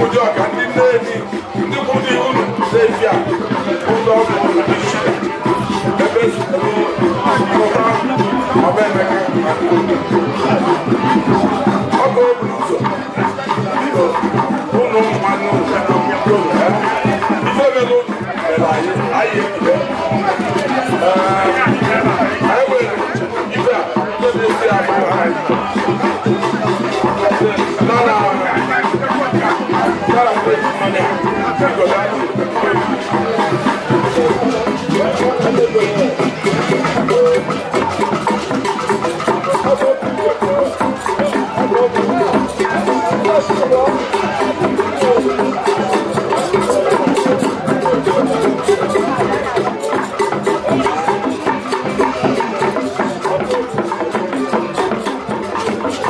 Ụmụdịọka, ndị Nneni, ndị kwụ n'ihu unu na-efi a, ndị ọgwụ unu dị iche ebe pụta ọba Emeka na ọkụ o buru ụzọ. Biko, ụnụ mmanụ ife mere unu mere anyị, anyị ejide anyị were ife a, ife na-esi agba anyị na na na mmanya. Biko, gaa.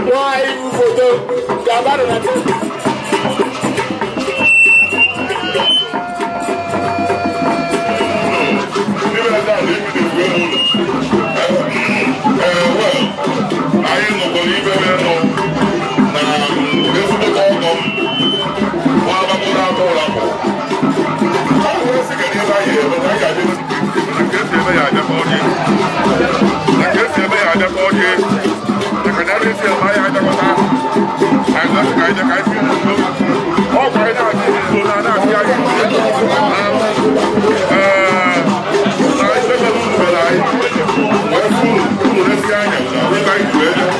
Nwaanyị bụ foto ga-agbarụ na tebụl. Ndị mere taa na ebido egwu eme ụlọ. Ee, well, anyị nọkwara ibe mere nụ na ezigbote ọgọ m nwa agbapụrụ atọ ụra pụ. Ọ wee sị, kedu ebe anyị eme na anyị ga-abịa na ka esi eme ya abịakọ ọjị, na ka esi eme ya abịakọ ọjị, maka na esi eme anyị abịakọta. Anyị wee sị ka anyị jee ka anyị si n'udo. Ọgwụ anyị na-adị n'udo na na-asị anyị na ee na ife mere unu mere anyị wee fụ unu, unu resi anya na ebe anyị ji wee jee.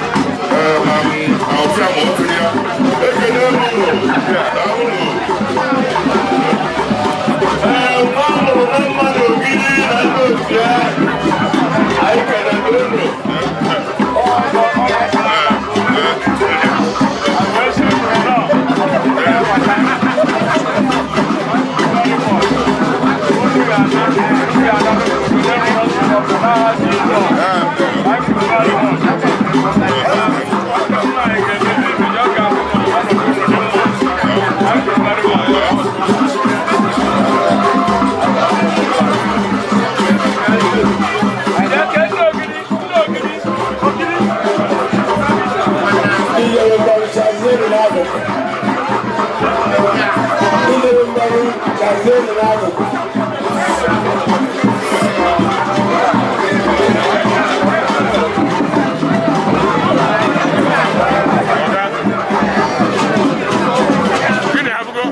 Ee, ma ọfịa ma ọ tụrụ ya, ekele m unu na unu. Ee, nwa mụrụ na mmadụ Ogidi na ndị otu ya, anyị kelere unu. Thank you very much. Iyere mgbaru chazienu n'akụkụ. Iyere mgbaru chazienu n'akụkụ. Gịnị abụgo?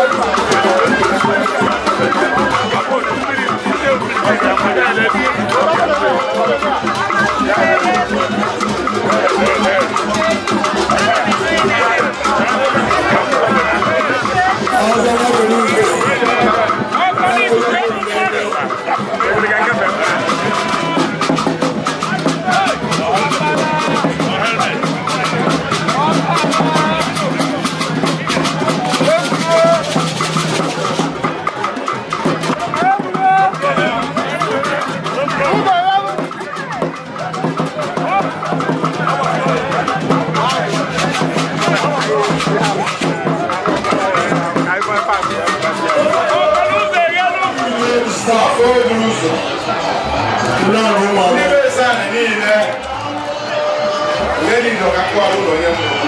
Ọzọ nwere ike. Staff o buru ụzọ. Lọrụ nwa. Ndị be eze anyị niile, ndị niile ọka kụọ ụlọ onye mụrụ.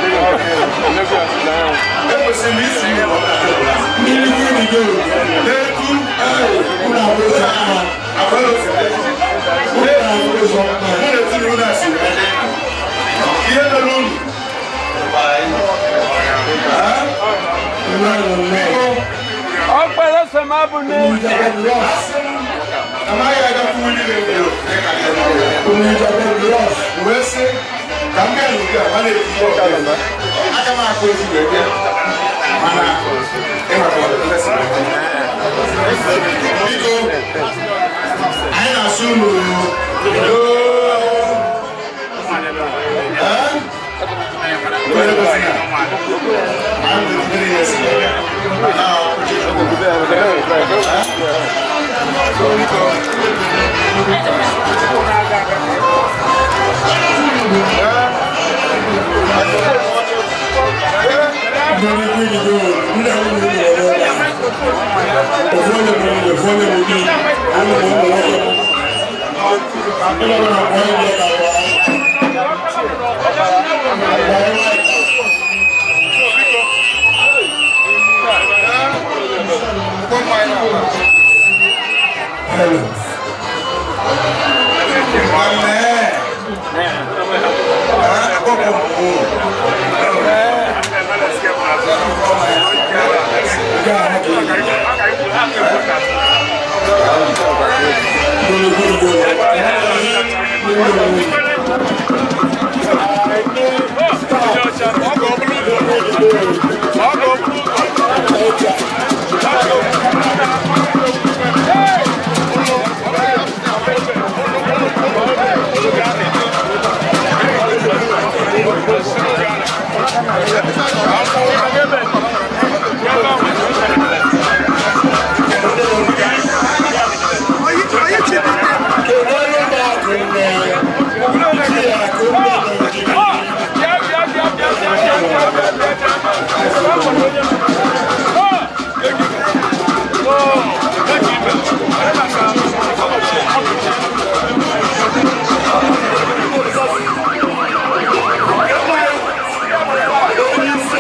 Ekwesịrị m isi ụlọ. Mmiri gịnị gị? N'etu Ụlọ abụzọ mma. agbara ozugbo. Ụlọ abụzọ mma. Mụ na ezinụlọ a si wee dị. N'eze. Amaghị agakwu ndị na-ewu wee sị ka m bịa n'ụdị a mana etinye ọbịa aka m akụ ezi wee bịa, mana ịnweta mkpesa. Biko, anyị na-asụ unu doo. Ee? Onye gosi na I'm the 3 years ago. Now, so biko. Ndị kwini go, ndị ahụ na ụlọ ọrụ ebe a. Ofu onye bụ nwunye, ofu onye bụ di, onye bụ ụmụ nwoke. Ndị nọ na akwa onye ka akwa. Akwa onye. Hello. Nwanne, akọkọ mbụ. Nke a ha ka Kwini kwini go. Kwini go. Kedu onye na-akụ nne? Di ya akụ nne na di.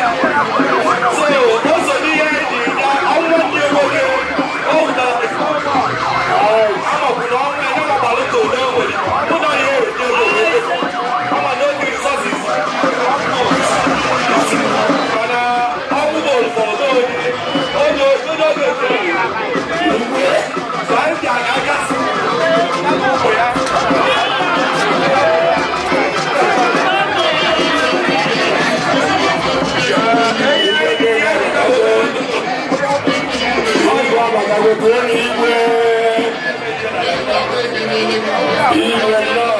So, ụzọ n'ihe anyị ji ga ọnwụ nwanne ya nwoke, ọ hụ na amakwu na ọnwụ ya na gbalụ ka onye nwere mụ na ya eweta ego ama na oge resources, mana ọnwụ bụ ụfọdụ onye onye oge so anyị ji aga akasị ụmụ ya. Ọgụ abatago tụọ n'igwe. Igwe nnọọ.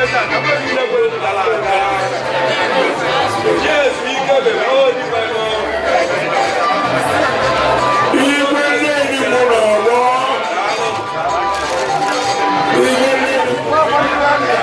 Eze na-adị mma. Igwe ndị enyi mụ n'ọgbọ. Igwe ndị enyi.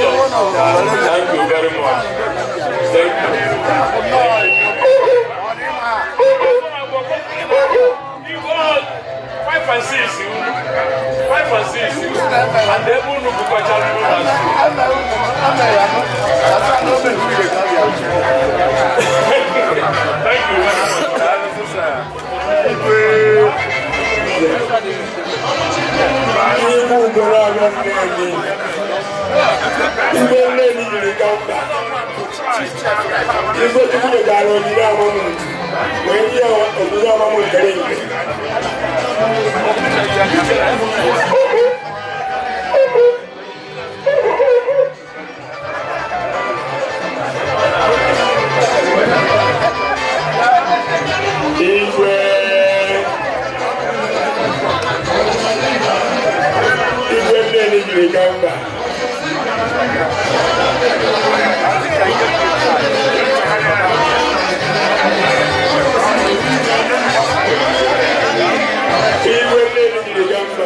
Thank you very much. Thank you. Five and six, five and six, and then unu bukọchara unu na school. Thank you very much. anyị. Igwe Nneni jiri ka mba. Igwe Chukwu nyegara onyinye amamụ wee nye ya onyinye amamụ nkere nke. Igwe Igwe Nneni jiri ka mba. Igwe Nneni jiri ka mba.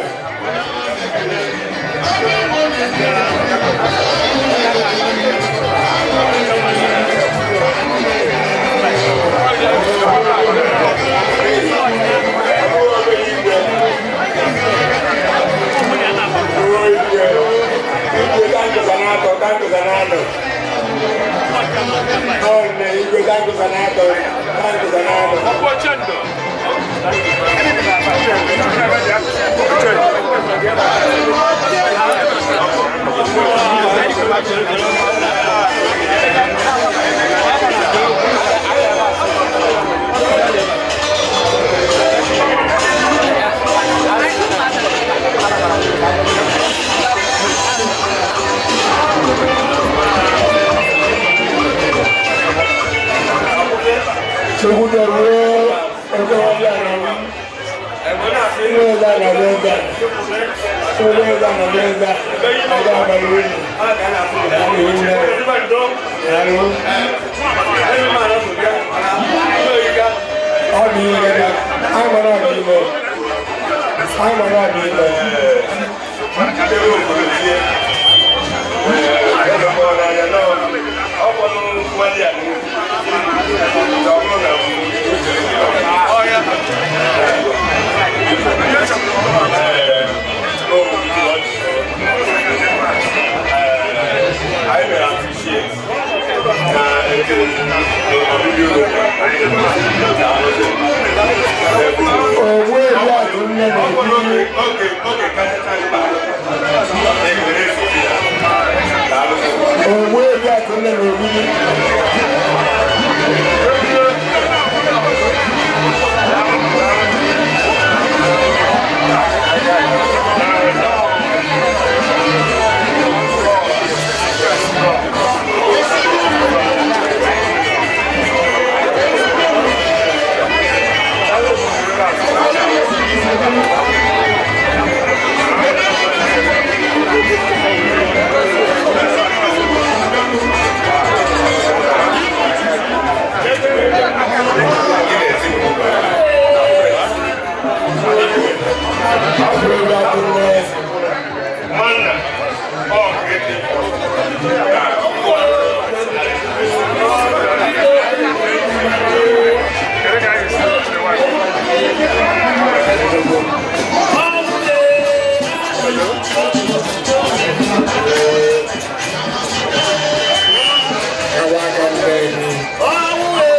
Igwe tanko. Segundo oge ọbịa na m. Onye ọbịa na m ebe a. Onye ọbịa na m ebe a. Ebe abalị unu. Alụ nne. Alụ. Ọ dị ime. Anyị mara ọ dị ime. Anyị mara ọ dị ime. I will appreciate na Owe eri akụ nne na obi. Owe eri akụ nne na obi. Owe eri akụ nne. Awa aka nne ni.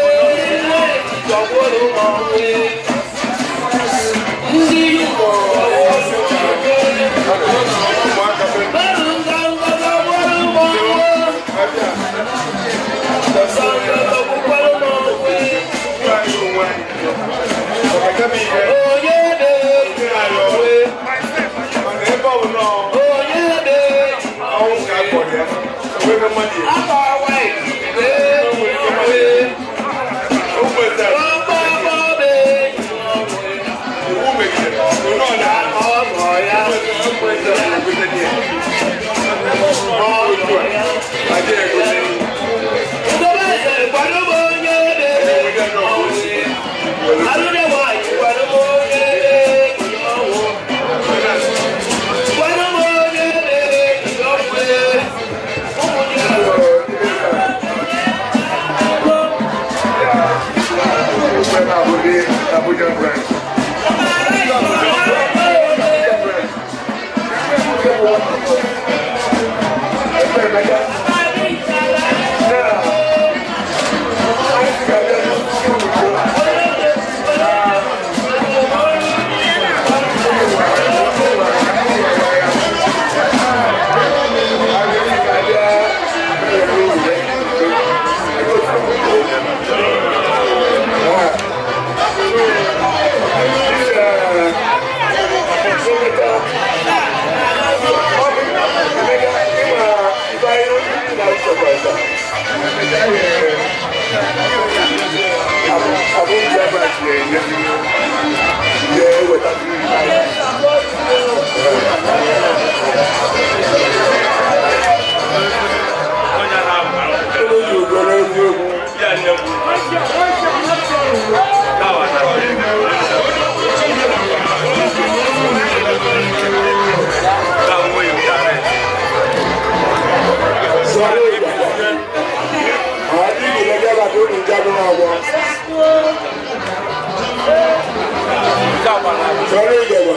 Sọ̀rọ̀ ìjọba.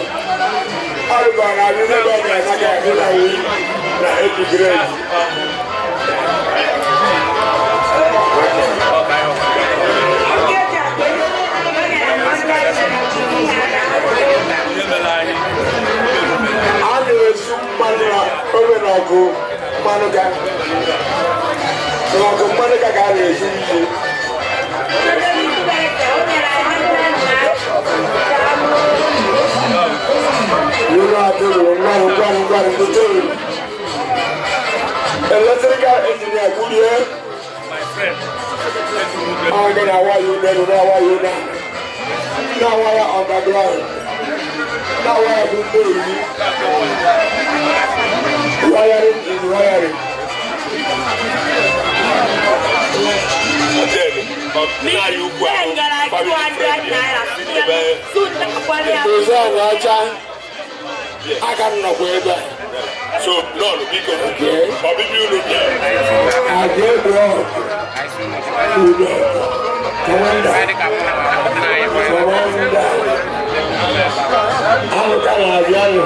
Alùpùpù àbí nígbà tí a máa kà nígbà yìí na age grade. Ihe mere anyị. A na-esu mmanụ na ofe n'ọkụ mmanụ ga n'ọkụ mmanụ ga ka a na-esu ihe. Nínú àtẹ̀wò mmanụ ngwanụ ngwanụ tòtòrò. Electrical engineer kwurie. My friend. Ọ ga na waya ụlọ na waya ụlọ na waya underground na waya bụ mmiri. Wiring is wiring. Then, nna anyị ukwu ahụ, family friend ya, ebe Eze anyị ọcha aka m nọkwa ebe a. So nọọnụ, biko, ọbịbịa unu bịara. Àjẹ́ ìgbọ́ udo commander, commander alụka na-abịa nụ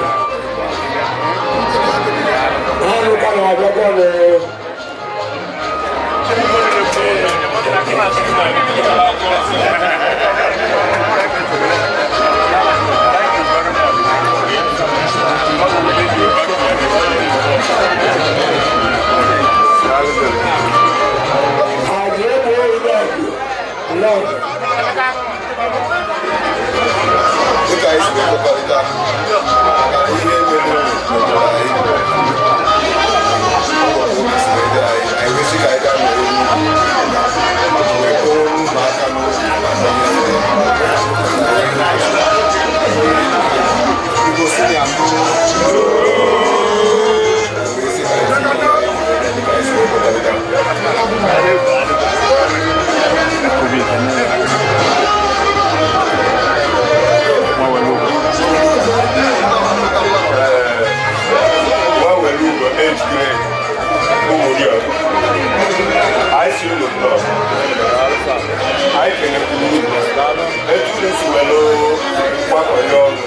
alụka na-abịakwa nụ. Àjẹ́ ìgbọ́ udo lọ. Dịka anyị si na-ekwekọrịta maka ihe mere mejọrọ anyị, si wee anyị, anyị wee sị ka anyị gaa mere wee kpọrọ ụmụaka n'ụlọ Igbo si na mbụ wee sị ka anyị dịka anyị si wee kwekọrịta. Nwa were ugo age grade Ụmụrịọkụ, anyị si unu nnọọ. Anyị kenekwuru unu etu unu si were gbakọnye ọnụ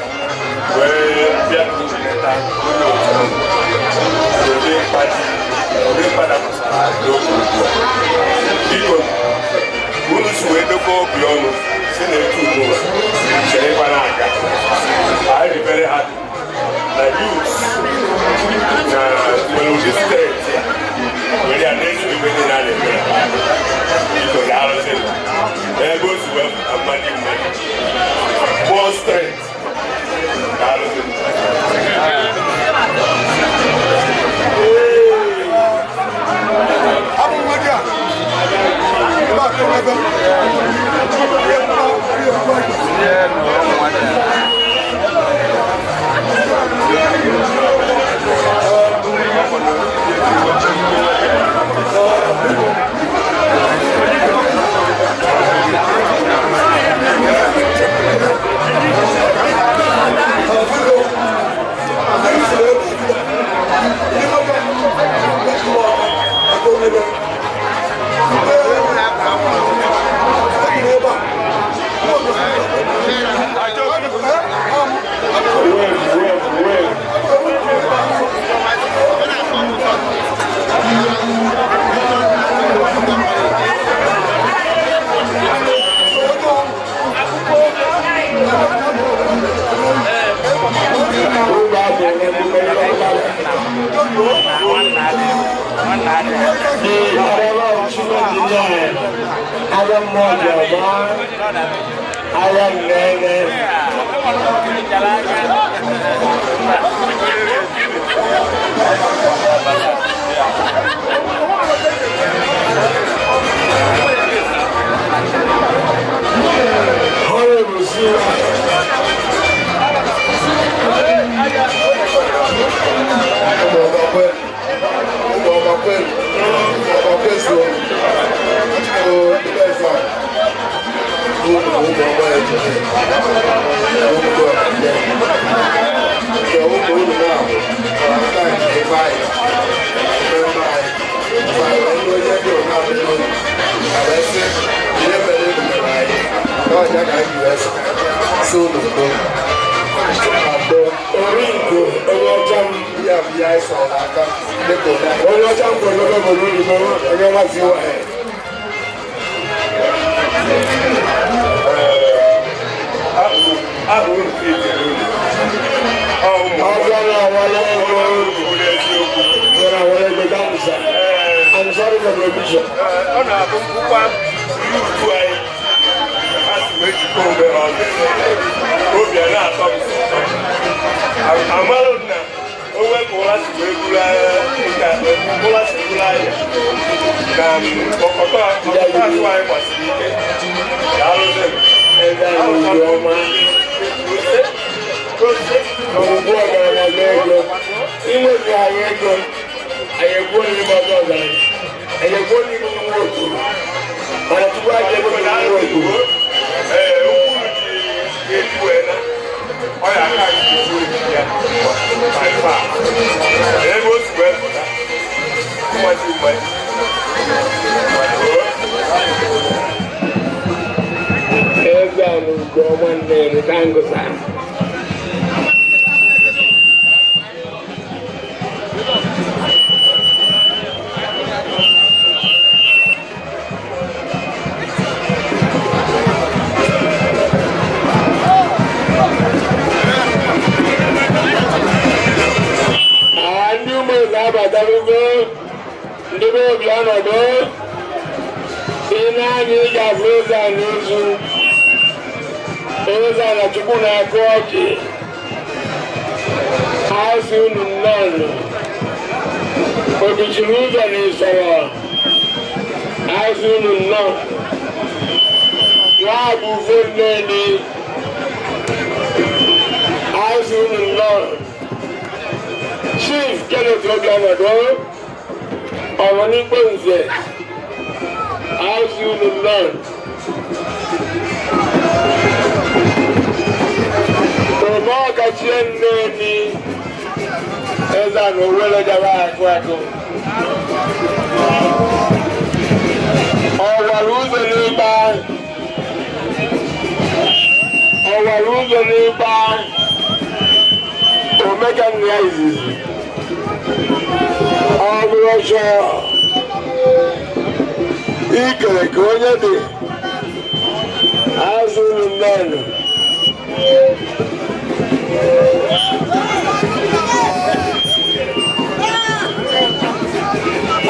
wee bịa ka unu leta onye otu unu ụdị mkpa dị ụdị mkpa dapụtara n'oge ugbu a. Biko, unu si wee dokọ obi ọnụ si na etu ugbu a cherekwa na-aga, anyị dị very happy na youths na nwere ụdị steeti a were ya na-eso ibe niile a na-eme na biko daalụsị ebe o si wee pụta mmadụ mmadụ more strength. Daalụsị. Abụ nwa gị a ebe a ka ebe ihe mkpụrụ ihe mkpụrụ. Wave, wave, wave. Ụgbọ abụ n'emume The Honorable Chief Engineer, Adam Mojaba, Adam Nene. Honorable C. Ụmụ ọma kwe, ụmụ ọma kwe, ụmụ ọma kwe zuo o ndị eze a ụmụ ụmụ ọma ya jere ụmụ ọma ya nke ụmụ unu na-abụ ọra ebe anyị mmemme anyị ma ndị onye dị ụna abụghị unu wee sị ihe mere unu mere anyị n'ọnya ka anyị wee sị sị unu ndo. aka dịka ụda. Onye ọcha m kwere n'obodo oyibo, onye ọma si wae. Ahụ unu fitere unu. Ọ ụmụ Ọbịa na-awala ego. ụmụ n'eziokwu. Ọbịa na-awala ego damsa. I'm sorry for the omission. Ọ na-abụ nkwụkwa ihe utu anyị ka ha si wee jikọ onwe ha ọnụ, obi a na-atọ m ụtọ. Amalụ na onwe ka ụra si wee buru anya, nka ụra si buru anya na ọkọtọ ọkọtọ azụ anyị gbasiri ike. Daalụzi. Eze anyị ugwu ọma. Ọgwụgwụ ọgaranya na ego. Inwezu anyị ego. Anyị ekwuo n'ime ọzọ ọgaranya. Anyị ekwuo n'ime nwa okpuru. Mana tupu anyị ego na nwa okpuru. Ee, okwu ji ga-eji wee na ọ ya aka anyị ji eji ya by far. Ebe o si wee pụta mmaji mmaji mmaji. Eze anyị ugwu ọma nne thank you, sir. Ah, ndị ụmụ eze abatalugo, ndị be obi ọnọdụ ị na-anya ị ga-afụ eze a n'ozu eze a na Chukwu na-akụ ọjị. Ha si unu nnọọ obichiri ụzọ na ịsọrọ. Ha si unu nnọọ ya bụ ufe nneni. Ha si unu nnọọ. Chief Kenneth Obianodo ọ̀rọ̀ nígbò nze azụ unu nnọọ. Ome ọkachie nneni eze a na owele gara akụ akụ ọwara ụzọ n'ịgba, ọwara ụzọ n'ịgba omeka nna ya izizi ọ bụrụ ọchọ ikere ka onye dị azụ unu nnọọ.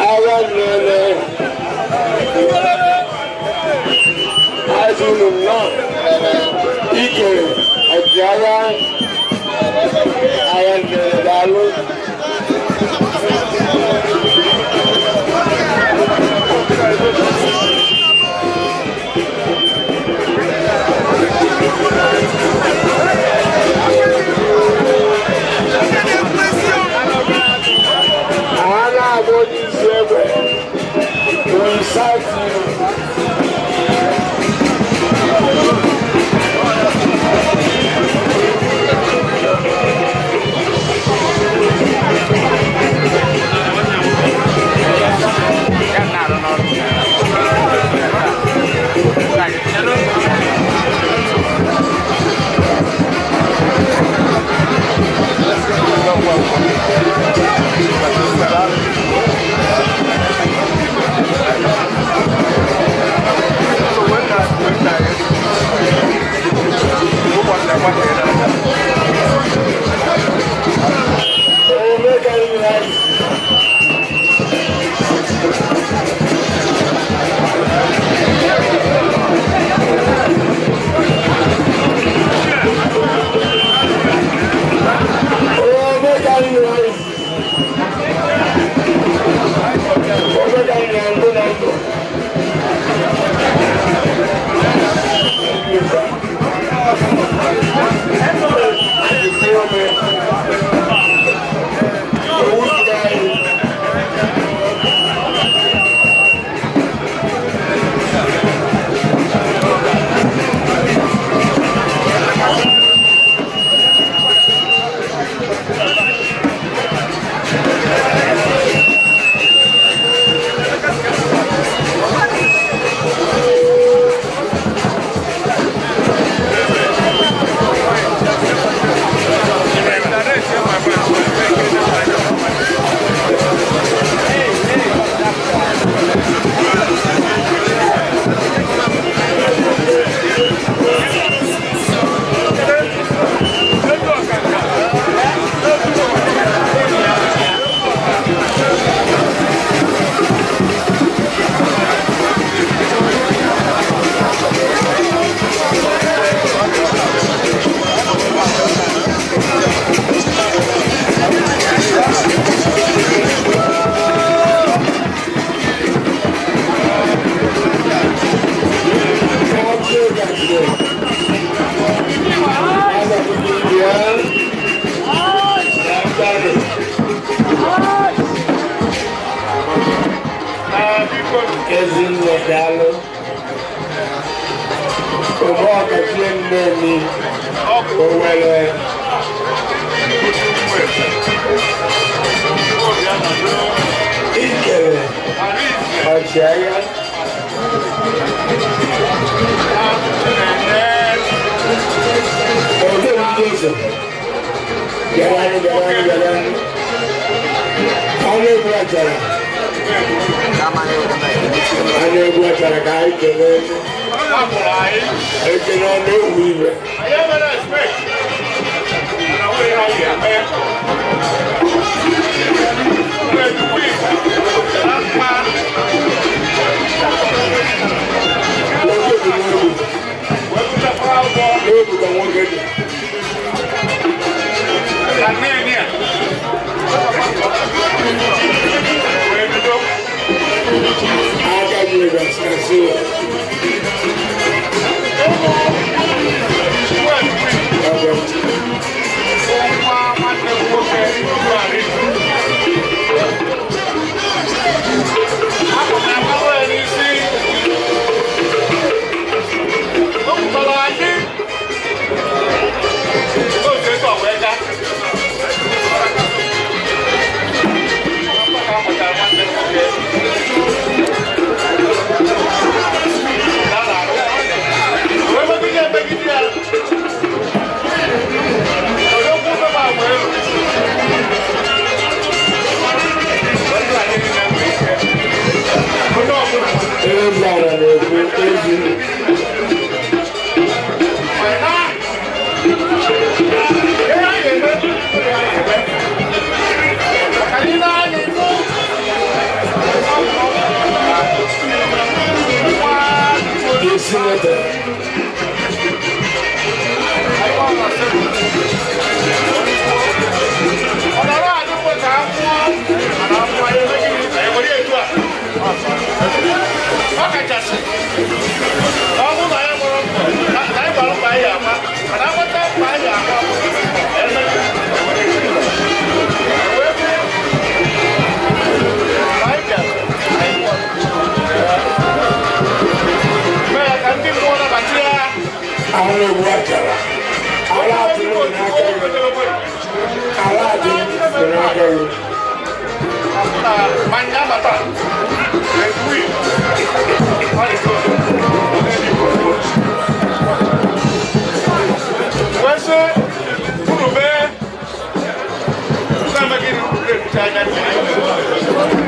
Agha nnene azụ unu nnọọ ikere ọchịagha agha nnene daalụ. A na-agba onye isi egbe we cite you. Omega nna izizi. Omega nna izizi. Omega nna mbụ na mbụ. Thank you, sir. You feel me? Owu siri anyị. Ezinne, daalụ. Ụmụọkachie Nneni Owere. Ikele ọchịagha. Ọdụ ndị ụzọ. Bịaranụ, bịaranụ, bịaranụ. Anụ egwu achara. Anụ egwu achara ka anyị kelee. Ekele ọ na-ewu iwe. Nwoke dị n'egwu. N'egwu ka nwoke dị. Aka ji gasị. Eze ara na-ekwu ezi. Isi nweta. Ọkachasị ọ bụrụ na anyị gbara mbọ na anyị gbara mbọ, anyị ama mana agbata mbọ anyị ama eme wee bụrụ na anyị bịara anyị mee ya ka ndị mmụọ nabata ya. Anụ egwu achara. Ala atụrụ dị n'aka gị. Ala atụrụ dị n'aka gị. Na manya bata ezuwi ọ dị so.